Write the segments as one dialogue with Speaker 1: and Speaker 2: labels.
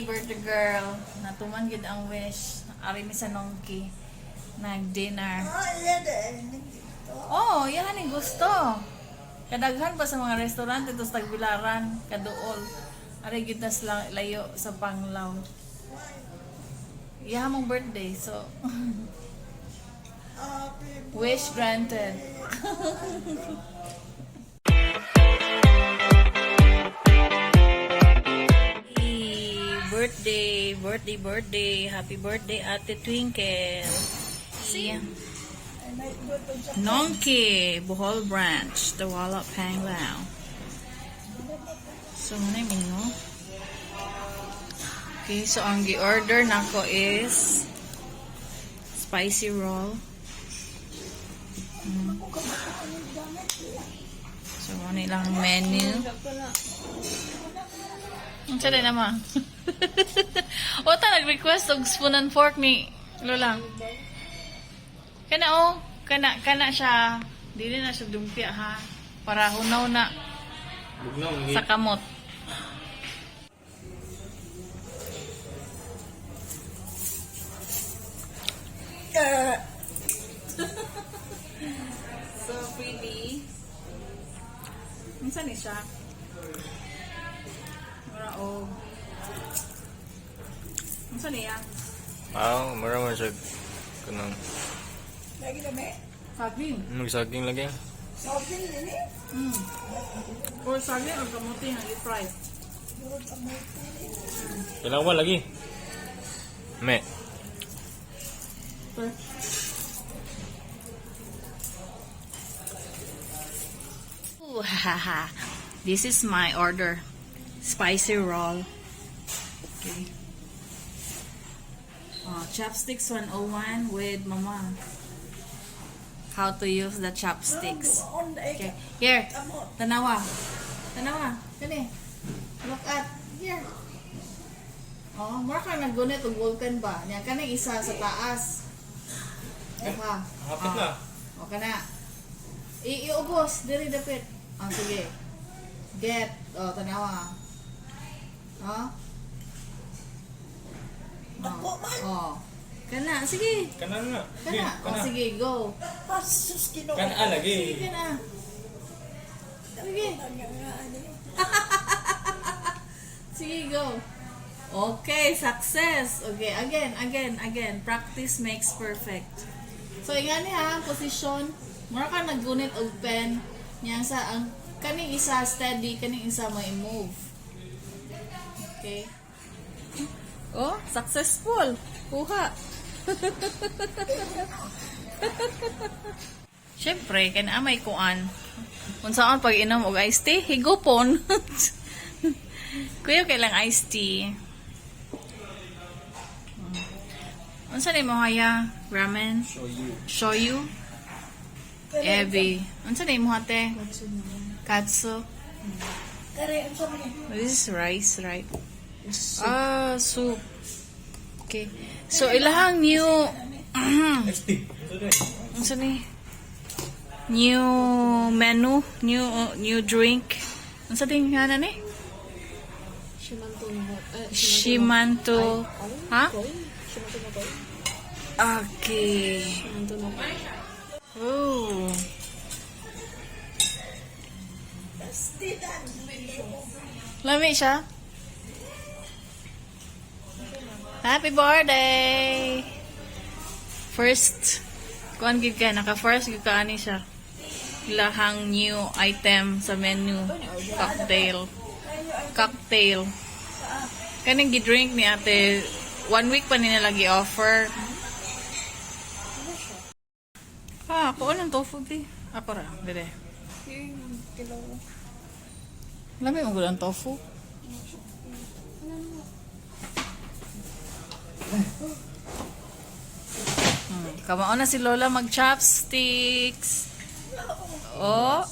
Speaker 1: Birthday girl. Natuman gid ang wish. Ari mi sa Nongki. Nag-dinner.
Speaker 2: Ah, iya din. Dito.
Speaker 1: Oh, yan ang gusto. Kadaghan pa sa mga restaurante ito sa Tagbilaran, kaduol. Ari gid tas lang layo sa Panglao. Iya mong birthday, so
Speaker 2: Happy
Speaker 1: wish granted. Birthday, birthday, birthday. Happy birthday, Ate Twinkle. See?
Speaker 2: I might go to Japan.
Speaker 1: Nongki, Bohol Branch, Tawala, Panglao. So, muna yung menu. Okay, so ang gi-order nako is spicy roll. So, muna ilang menu. Ang tsala naman. O, ta, nag-request og spoon and fork ni Lola. Kana oh, kana kana siya. Dili na siya dumpia ha. Para hunaw na
Speaker 3: Bugnaw,
Speaker 1: sa kamot. So pretty. Unsa ni siya? Mura og unsa niya?
Speaker 3: Ah, mura man siya kanang
Speaker 2: Lagi na may.
Speaker 1: Saging.
Speaker 3: magsaging lagi.
Speaker 2: Saging din eh.
Speaker 1: Or saging or kamote nga i-fry.
Speaker 2: Murag kamote din.
Speaker 3: Kailangan lagi. Me.
Speaker 1: Ooh, haha. This is my order. Spicy roll. Okay. Oh, chopsticks 101 with mama. How to use the chopsticks.
Speaker 2: Doon ay
Speaker 1: Okay. Here.
Speaker 2: kamot.
Speaker 1: Tanawa. Tanawa. Kani. Look at. Here. Oh, mura ka naggunit og vulcan ba? Nya kaning isa sa taas. Oha.
Speaker 3: Hapit na.
Speaker 1: O kana. Iubos diri dapit. Ah, sige. Get. Oh, tanawa. Oh.
Speaker 2: Dako man.
Speaker 1: Oh. Kana, sige.
Speaker 3: Kana na.
Speaker 1: Kana. Oh, sige, go.
Speaker 2: Pasus Ginoo.
Speaker 3: Kana lagi.
Speaker 1: Sige kana. Sige.
Speaker 2: Ano nga, ano yun?
Speaker 1: Sige, go. Okay, success. Okay, again, again, again. Practice makes perfect. So, ingani ha, ang posisyon. Mura ka naggunit og pen. Niya sa ang kaning isa steady, kaning isa mo i-move. Okay. Oh, successful. Kuha. Siyempre, kana may kuan. Unsaon pag inom og iced tea? Higupon. Kuya, kailang iced tea. Unsa ni mo haya? Ramen?
Speaker 3: Shoyu.
Speaker 1: Shoyu? Ebi. Unsa ni mo hate? Katsu.
Speaker 2: Kare, unsa man eh?
Speaker 1: This is rice, right? Ah, soup. Okay. So, ilahang new
Speaker 3: XT.
Speaker 1: Unsa ni? New menu, new drink. Unsa ting ngana ni?
Speaker 4: Shimanto no eh,
Speaker 1: Shimanto. Ha?
Speaker 4: Koi? Shimanto no koi?
Speaker 1: Okay.
Speaker 4: Shimanto no koi.
Speaker 1: Oh.
Speaker 2: Pastilan.
Speaker 1: Lami siya. Happy birthday! First, kuan gid ka, naka first gid ka ani siya. Ilahang new item sa menu. Cocktail. Cocktail. Kaning gi-drink ni ate, one week pa nila lagi offer. Ah, ako anong tofu bi? Ako ra, dire.
Speaker 4: Yung kilo.
Speaker 1: Lami mo gud ang tofu. Kamao na si Lola mag chopsticks. Oh,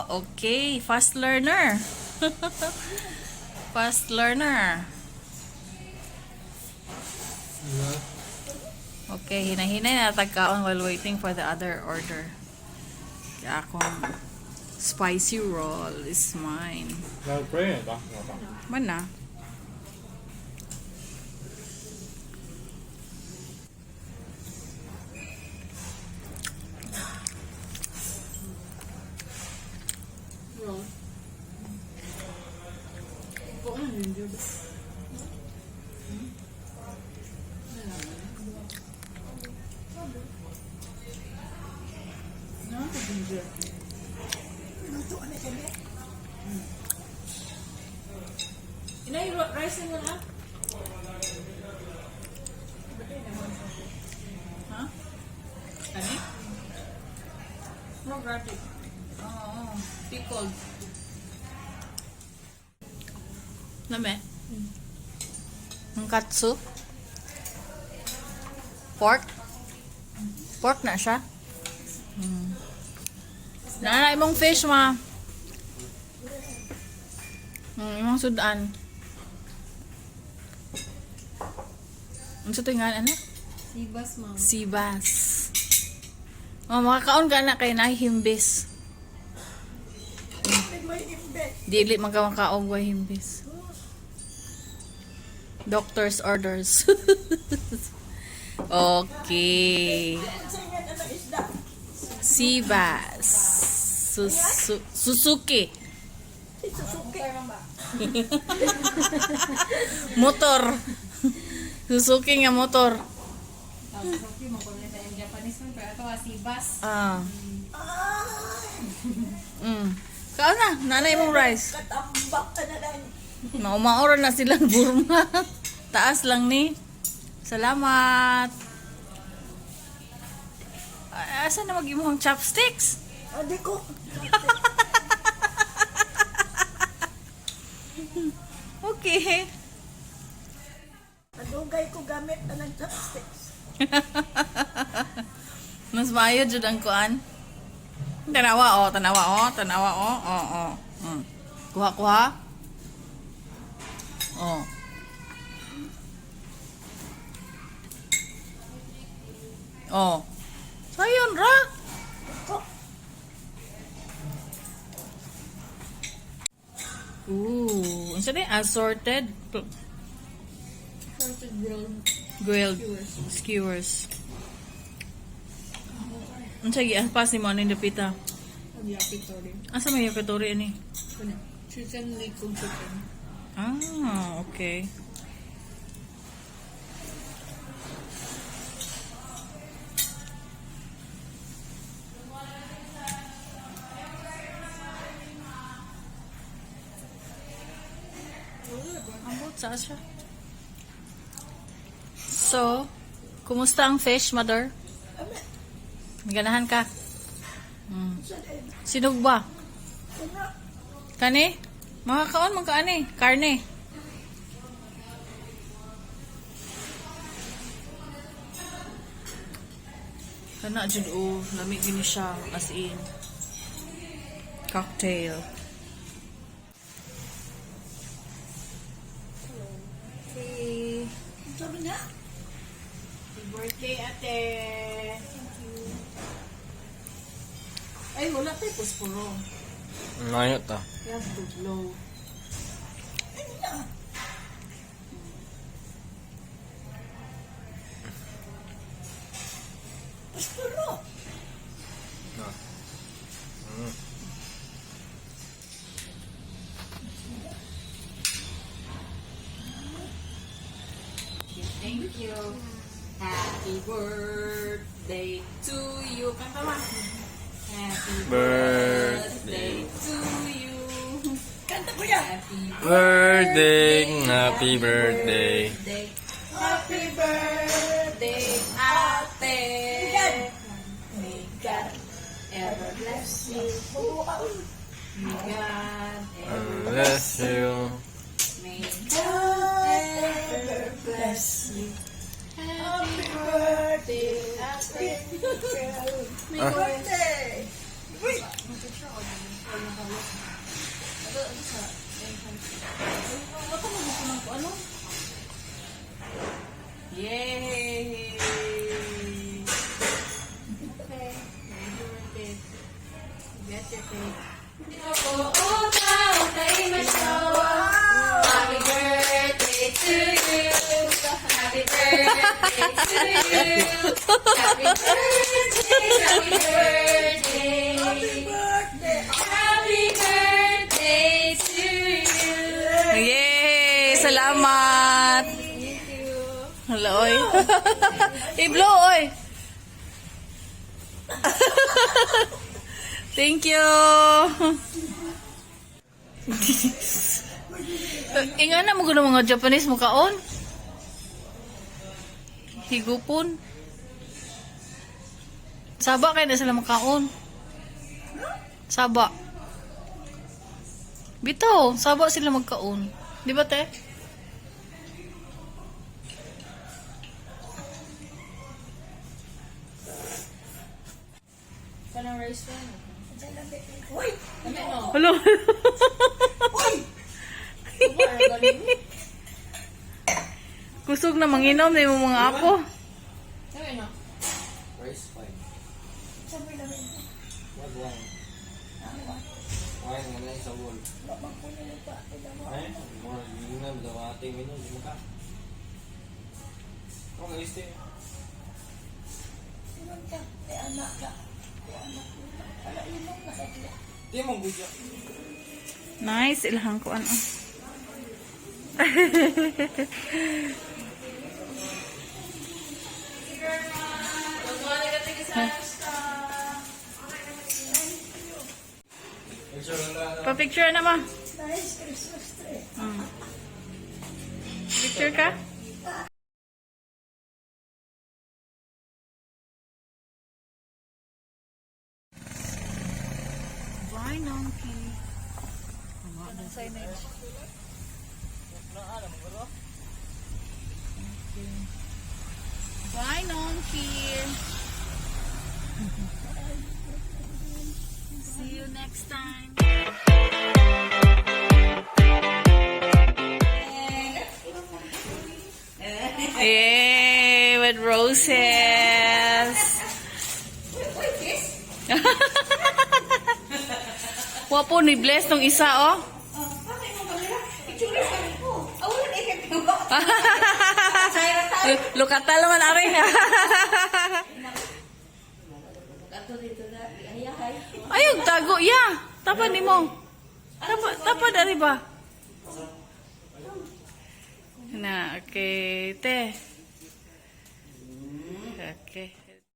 Speaker 1: okay. Fast learner. Fast learner. Okay, hinahinay na tagkaon while waiting for the other order. Kaya akong spicy roll is mine.
Speaker 3: Nag-pray ba?
Speaker 1: Man na. Rice mo na. Ha? Kani? No garlic. Oo. Pickled. Lame? Ang katsu? Pork? Pork na siya? Nana, imong fish, ma. Imong sudan. Ano sa nga, ano?
Speaker 4: Sibas, ma'am.
Speaker 1: Sibas. Oh, makakaon ka na kay nahihimbis.
Speaker 2: May imbes.
Speaker 1: Dili man ka makaog way himbis. Doctor's orders. Okay.
Speaker 2: Unsa nga na ng isda?
Speaker 1: Sibas. Suzuki.
Speaker 2: Si Suzuki.
Speaker 1: Motor. Suzuki nga motor.
Speaker 4: Suzuki, makulit sa Japanese man. Pero ito, sibas.
Speaker 1: Ah.
Speaker 2: Ah,
Speaker 1: Kaon na, nanay mong rice.
Speaker 2: katambak ka na lang.
Speaker 1: Maumaura na silang Burma. Taas lang ni. Salamat. Ay, asa na mag-imuhang chopsticks?
Speaker 2: Adi ko.
Speaker 1: Okay.
Speaker 2: Adugay ko gamit na ng chopsticks.
Speaker 1: Mas maayo jud ang kuan. Tanawa oh, tanawa oh, tanawa oh, oh. Kuha kuha. Oh. Oh. Sayon ra.
Speaker 2: Ko.
Speaker 1: Ooh, unsa ni assorted
Speaker 4: Assorted grilled
Speaker 1: grilled
Speaker 4: skewers.
Speaker 1: Skewers. Unsa gi pas ni mo aning dapita?
Speaker 4: Ang yakitori.
Speaker 1: Asa may yakitori ani?
Speaker 4: Ano? Chicken likog chicken.
Speaker 1: Ah, okay. Ambot sa siya. So, kumusta ang fish, mother?
Speaker 2: Ame.
Speaker 1: Ganahan ka?
Speaker 2: Sa din.
Speaker 1: Sinog ba?
Speaker 2: Kuna.
Speaker 1: Kani? Makakaon man ka ani, karne. Kana jud oh, lami gini siya as in. Cocktail.
Speaker 4: Okay.
Speaker 2: Sabi na.
Speaker 1: Happy birthday, ate. Thank you. Ay, wala tayo posporo.
Speaker 3: Ngayon ta.
Speaker 1: You have to blow.
Speaker 2: Ano na? Paspuro.
Speaker 3: Na.
Speaker 1: Thank you. Happy birthday to you. Kanta ma. Happy
Speaker 3: Birthday.
Speaker 1: birthday to you.
Speaker 2: Kanta ko yan.
Speaker 1: Happy
Speaker 3: Birthday. Happy birthday.
Speaker 1: birthday. Happy birthday, ate. May God ever bless you. May God ever
Speaker 3: Bless you.
Speaker 1: May God ever bless you. Happy birthday, ate. May God
Speaker 2: Birthday. Uy!
Speaker 1: Ano? Yay! Okay. Happy birthday. Get your cake.
Speaker 5: Happy birthday to you. Happy birthday to you. Happy birthday, happy birthday.
Speaker 2: Happy birthday.
Speaker 5: Happy birthday to you.
Speaker 1: Yay! Salamat!
Speaker 4: Thank you.
Speaker 1: Hala, oy. I-blow, oy! Thank you! Inga na mo gud mga Japanese mo kaon. Higupon. Saba kay na sila makaon. Saba. Bitaw, saba sila magkaon. Di ba, te?
Speaker 5: Kanang rice wine.
Speaker 2: Uy!
Speaker 1: Hello.
Speaker 2: Uy!
Speaker 1: Kusog na manginom na yung mga apo.
Speaker 5: Sabi no?
Speaker 3: Rice wine.
Speaker 2: Sabi namin.
Speaker 3: What wine? Wine nga na sa wall. Eh? Mga yun na, ating minum, di mo ka. Ako, guys, eh.
Speaker 2: Inom ka. May anak ka. May anak ka. Wala, inom na sa kaya.
Speaker 3: Di mo gudya.
Speaker 1: Nice, ilahang ko ano.
Speaker 3: Picture lang na.
Speaker 1: Pa-picture na ma.
Speaker 2: Nice Christmas tree.
Speaker 1: Picture ka? Bye, Nonki. Signage. Bye, Nonki. See you next time. Yay, with roses. Wapo ni bless tong isa oh. Lukata naman ari. Ayog tago ya. Tapan nimo. Tapa tapa dari ba? Na, okay, te.